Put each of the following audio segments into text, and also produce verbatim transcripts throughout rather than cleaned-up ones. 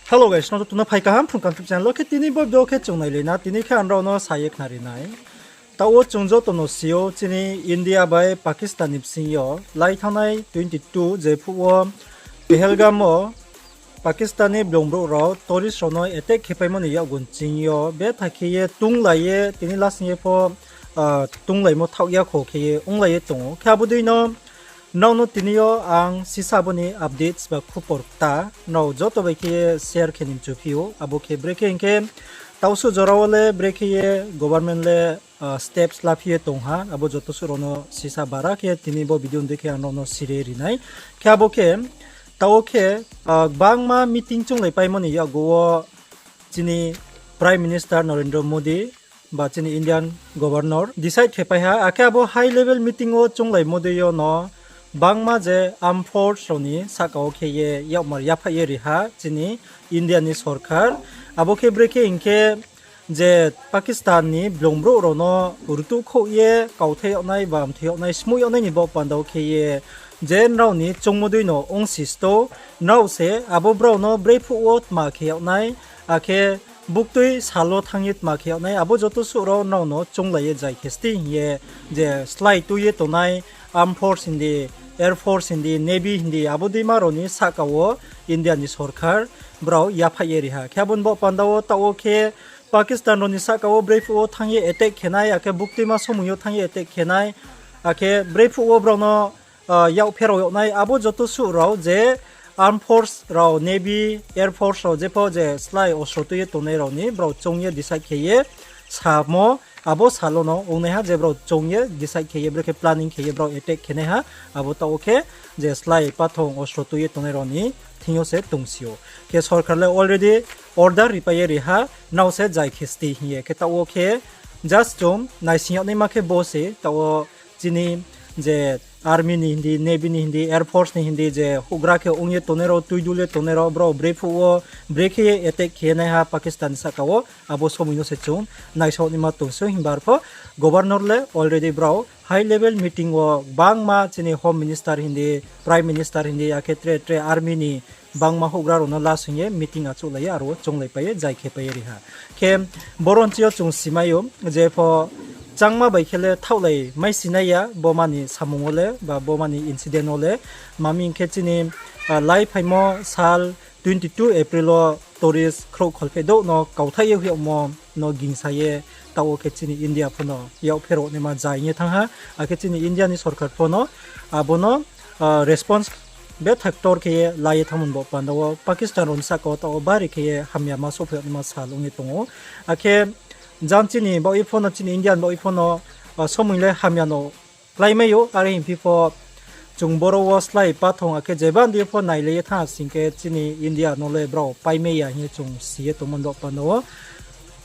Hello guys, nrao joto no phai kaham Phrung Kaham YouTube channel wo. Khe tini bo video khe chung nailai na, tini khe ang nrao no sa ye khnari nai. Taoh wo chung joto no si ou, chini India bai Pakistan ni bsing yo lai thanngnai twenty two je phuh wo Pahalgam wo Pakistan ni blung brouh rao tourist rao no attack khe paimo ni yakgu nching yo betha khe ye tunglai ye tini lasing ye pho tunglaimo thaoh ya kho khe ye onglai ye tong ou. Khe abo dei no nrao no tini yo ang sisa abo ni updates ba khupor kta nrao joto bai khe ye share khe ni mchuphi ou. Abo khe brekhe hing khe, taoh suh jora wo le brekhe ye government le steps laphi ye tong ha, abo joto suh rao no sisa bara khe tini bo video ni dei khe ang nrao no siri ri nai. Khe abo khe, taoh wo khe, gbangma meeting chounglai paimo ni yakgu wo chini Prime Minister Narendra Modi ba chini Indian Governor decide khe pai ha, akhe abo high level meeting wo chounglaimo dei yo no bangma je armed force rao ni sahka wo khe ye yakmar yaphaih ye ri ha chini India ni sorkar. Abo khe brekhe hing khe, je Pakistan ni blung brouh rao no rutuh khouh ye kauthai yag nai ba mthoi yag nai, smuh yag nai ni baoh panda wo khe ye, je nrao ni choungmo dei no ongsi sto, nrao se abo brao no brephuh wo tma khe yag nai, akhe buktui sal wo thanng ye tma khe yag nai, abo joto suh rao nrao no chounglai ye zai khe sti hing ye, je slái tui ye tongnai armed force hing di, air force hing di, navy hing di, abo deima rao ni sahka wo India ni sorkar brao yaphaih ye ri ha. Khe abo ni baoh panda wo taoh wo khe Pakistan rao ni sahka wo brephuh wo thanng ye attack khe nai, akhe buktuima somoi yo thanng ye attack khe nai, akhe brephuh wo brao no yak pherao yag nai, abo joto suh rao je armed force rao, navy, air force rao jepho je slái ostro tui ye tongnai rao ni brao choung ye decide khe ye samo, abo sal wo no ongnaiha je brao choung ye decide khe ye brekhe planning khe ye brao attack khe naiha, abo taoh wo khe je slái pathong ostro tui ye tongnai rao ni thing yo se tongsi ou. Khe sorkar le already order ripai ye ri ha, nrao se zai khe sti hing ye. Khe taoh wo khe just chung naising yag naima khe bo se, taoh wo chini je army ni hing di, navy ni hing di, air force ni hing di, je houhgra khe ong ye tongnai rao, tui dul ye tongnai rao, brao brephuh wo brekhe ye attack khe naiha Pakistan ni sahka wo, abo somoi no se chung naisao naima tongsi ou. Himba arpho Governor le already brao high level meeting wo gbangma chini Home Minister hing di, Prime Minister hing di, akhe tre tre army ni gbangma houhgra rao no lasing ye meeting achouhlai ye aro wo chounglaipai ye zai khe pai ye ri ha. Khe boro nching yo chung simai ou, jepho changma bai khe le thaohlai mai sinai ya, bo mani samung wo le ba bo mani incident wo le. Mami hing khe chini laiphaimo sal twenty two April wo tourist khrouh kholpheh douh no kauthai ye hoih yagmo no gingsa ye taoh wo khe chini India pho no yak pherao naima zai ye thanng ha, akhe chini India ni sorkar pho no abo no response betha ktor khe ye la ye thanngmo ni baoh panda wo Pakistan rao ni sahka wo taoh wo bari khe ye hamyama souhphai yag naima sal ong ye tong ou. Akhe jang chini baoh ye pho no, chini India ni baoh ye pho no somoi le hamya no kláimai ou, are hingphi pho chung boro wo slái pathong akhe jeba ndi pho nailai ye thanng ha sing khe chini India no le brao paimai ya hing ye chung si ye tongmo ni baoh panda wo,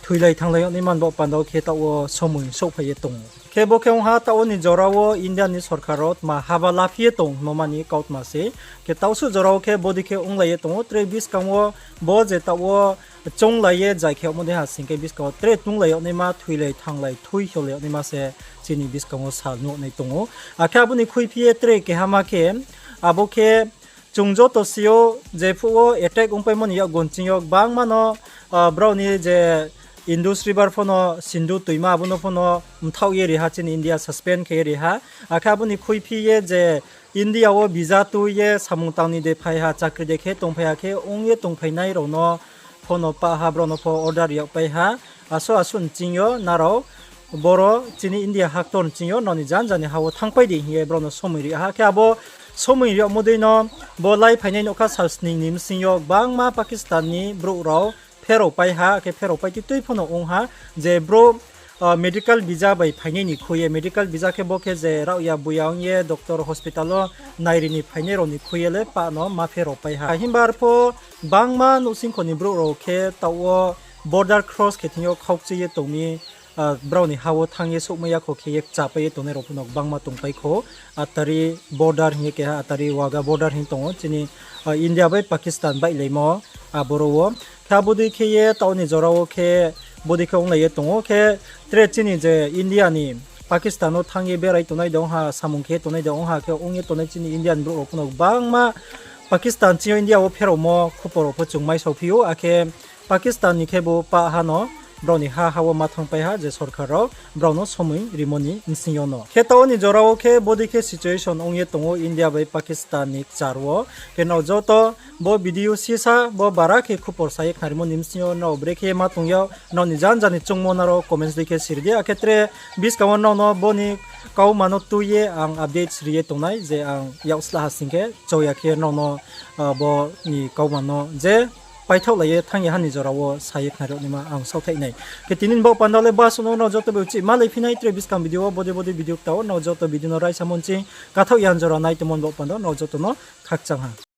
thoilai thannglai yag naima ni baoh panda wo khe taoh wo somoi souhphai ye tong ou. Khe bo khe ong ha taoh wo ni jora wo India ni sorkar rao tma haba laphi ye tong hingmo mani kautma se. Khe taoh suh jora wo khe bodei khe onglai ye tong ou, tre buskang wo bo je taoh wo chounglai ye zai khe yagmo dei ha sing khe buskang wo tre tunglai yag naima, thoilai thannglai, thui hiolai yag naima se chini buskang wo sal nuh nai tong ou. Akhe abo ni khuiphi ye tre kehama khe, abo khe chung joto si ou, jephuh wo attack ongpaimo ni yakgu nching yo gbangma no brao ni je Indus River pho no Sindhu toima abo no pho no mthaoh ye ri ha chini India, suspend khe ye ri ha. Akhe abo ni khuiphi ye je India wo visa tui ye samung tang ni de phai ha, chakri de khe tongphai ha khe ong ye tongphainai rao no pho no pah ha, brao no pho order yagpai ha. Asuh asuh nching yo nrao boro chini India haktor nching yo nrao ni janja ni ha wo thanngpai di hing ye brao no somoi ri ha. Khe abo somoi ri yagmo dei no bo laiphainai nouhkha sal sning ni bsing yo gbangma Pakistan ni brouh rao pherao pai ha, khe pherao pai tui tui pho no ong ha, je brouh medical visa bai phainai ni khui ye, medical visa khe bo khe je raohya buya ong ye doctor hospital wo nairi ni phainai rao ni khui ye le pah no ma pherao pai ha. Himba arpho gbangma nouhsingkho ni brouh rao khe taoh wo border cross khe thing yo khaukchi ye tong mi, brao ni ha wo thanng ye souhmai ya kho khe ye kchapai ye tongnai rao pho no gbangma tongpai kho. Atari border hing ye keha, Atari Wagah border hing tong ou chini India bai Pakistan baihleimo aboro wo. Khe abo dei khe ye taoh ni jora wo khe bodei khe onglai ye tong ou. Khe tre chini je India ni Pakistan wo thanng ye berai tongnai de ong ha, samung khe tongnai de ong ha, khe ong ye tongnai chini India ni brouh rao pho no gbangma Pakistan ching yo India wo pheraomo khupor rao pho chung maisao phi ou, akhe Pakistan ni khebu pah ha no brao ni ha ha wo ma thanngpai ha je sorkar rao brao no somoi rimo ni bsing yo no. Khe taoh wo ni jora wo khe bodei khe situation ong ye tong ou India bai Pakistan ni kchar wo. Khe nrao joto bo video sisa bo bara khe khupor sa ye khnarimo ni bsing yo nrao bre khe ma tong yag, nrao ni janja ni choungmo nrao comments dei khe siri di. Akhe tre buskang wo nrao no bo ni kauma no tui ye ang updates ri ye tongnai je ang yak sla ha sing khe chouh ya khe nrao no bo ni kauma no je paithaohlai ye thanng ya ha ni jora wo sa ye khnari yag naima ang saohthaih nai. Khe tini ni baoh panda le basuh no nrao joto bai uchih malai phi nai tre buskang video wo bodei bodei video kta wo nrao joto video no raisa mo nching kathaoh ya ni jora nai tongmo ni baoh panda nrao joto no khakchang ha.